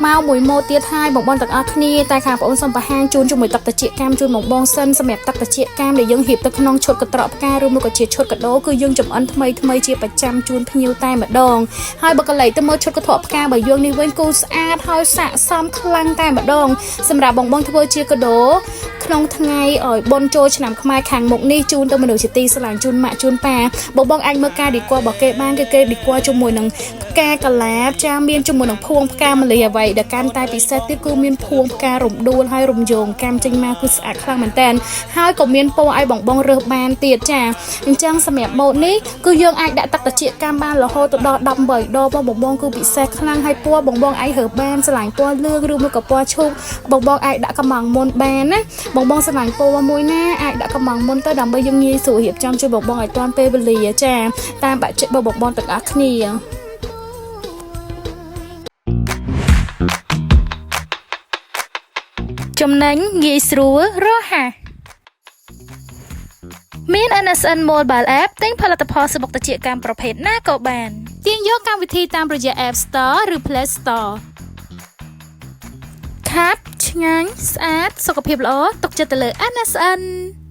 មកមួយម៉ូតទៀតហើយបងបងទាំងអស់គ្នាតែខាងបងអូនសូមបង្ហាញជូនជាមួយទឹកត្រចៀកកម្មជូនបងបងសិនសម្រាប់ទឹកត្រចៀកកម្មដែលយើងរៀបទៅក្នុងឈុតកន្ត្រកផ្កាឬមួយក៏ជាឈុតកាដូគឺយើងចំអិនថ្មីថ្មីជាប្រចាំជូនភ្ញៀវតែម្ដងហើយបើកលេចទៅមើលឈុតកន្ត្រកផ្ការបស់យើងនេះវិញគឺស្អាតហើយស័ក្តិសមខ្លាំងតែម្ដងសម្រាប់បងបងធ្វើជាកាដូក្នុងថ្ងៃឲ្យបុណ្យចូលឆ្នាំខ្មែរខាងមុខនេះជូនទៅមនុស្សជាទីស្រឡាញ់ជូនម៉ាក់ជូនប៉ាបងបងអាចមើលការឌីករបស់គេបានគឺគេឌីកជាមួយនឹងផ្កាកលាបចាមានជាមួយនឹងភួងផ្កាម្លិះអ្វីដែលកាន់តែពិសេសទៀតគឺមានភួងផ្ការំដួលហើយរំយោងកម្មចេញមកគឺស្អាតខ្លាំងមែនតើហើយក៏មានពណ៌ឲ្យបងបងរើសបានទៀតចាអញ្ចឹងសម្រាប់ម៉ូតនេះគឺយើងអាចដាក់ទឹកត្រចៀកកម្មបានរហូតទៅដល់18ដបបងបងគឺពិសេសខ្លាំងហើយពណ៌បងបងអាចរើសបានស្រឡាញ់ពណ៌លឿងឬមួយក៏ពណ៌ឈូកបងបងអាចដាក់កំងមុនបានណាបងបងស្រឡាញ់ពណ៌មួយណាអាចដាក់កំងមុនទៅដើម្បីយើងងាយស្រួលរៀបចំជួយបងបងឲ្យទាន់ពេលវេលាចាតាមបាក់ចិត្តរបស់បងបងទាំងអស់គ្នា ចំណេញងាយស្រួលរហ័សមាន NSN Mobile App ទិញផលិតផលសំបុកត្រចៀកកម្មប្រភេទណាក៏បាន ទាញយកកម្មវិធីតាមរយៈ App Store ឬ Play Store ខាប់ឆ្ងាញ់ស្អាតសុខភាពល្អទុកចិត្តទៅលើ NSN។